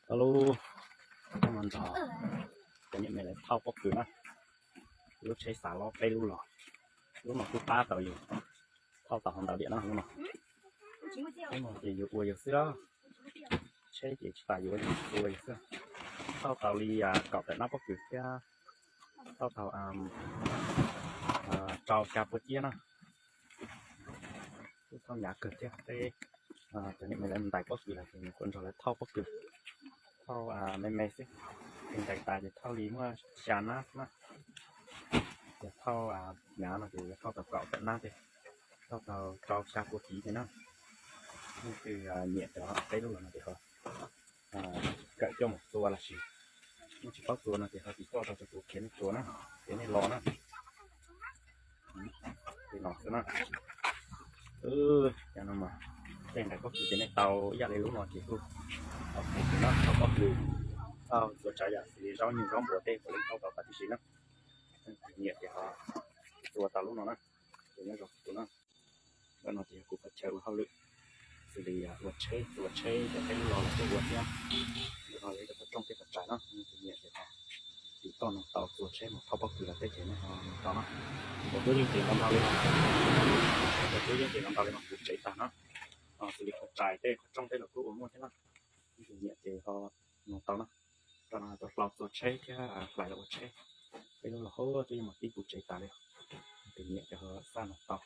Tau lub, no nrog cov niam me lawv thauj pob kws na. Lub tsheb xav lob peb lub los, lub no kuj pab tau yus thauj tau hauv ntau diam no. Lub no, lub no ces yus ua yus xwb, tsheb ces tsis tas yus ua yus xwb. Thauj tau li kaum tawm nab pob kws thiab thauj tau rau xya pua ciab na. Kuj thauj hnyav kawg thiab, peb cov niam me lawv ntais pob kws los ces nws kuj nrog lawv thauj pob kws, thauj me me xwb. Ces ntais tas ces thauj li muaj xya nab na. Ces thauj hnyav no ces yuav thauj tau kaum tawm nab thiab, thauj tau rau xya pua civ thiab na. Leej twg nyiam cov peb lub los no ces ho kawm coj mus txua lossis yeej tsis paub txua no ces ho tsis coj tau rau kuv, khiav nej txua na, khiav nej los na. Li no xwb na. Cov no mas tej ntais pob kws ces nej tau ib yam li lub no ces kuj tau pob kws na, tau pob kws, tau txhua tsav yam xws li zaub nyuj zaub npua tej puav leej tau tau tib si na. Nyiam ces ho txua tau lub no na, ces nyob zoo kuv na. Lub no ces yog kuv qhov chaw ua hauj lwm xws li ua tsheb, txua tsheb, cov tsheb lub los los kuj ua thiab. Lub no yog ib co qhov rooj thiab qhov tsaig na, nyiam ces ho tiv toj no tau txua tsheb mus thauj pob kws los tej ces nej ho mus tau na. Cov tub yeej ces ntau ntau li no, cov tub yeej ces ntau ntau li no kuv tsev tag na. Xws li qhov tsaig tej qhov rooj tej los kuj ua muaj thiab na. Nyiam ces ho mus tau na. Rau no tau hlau txua tsheb thiab hlais los ua tsheb. Peb lub los hauv twb yeej mus tib kuv tsev tas li. Tus nyiam ces ho xaj mus tau.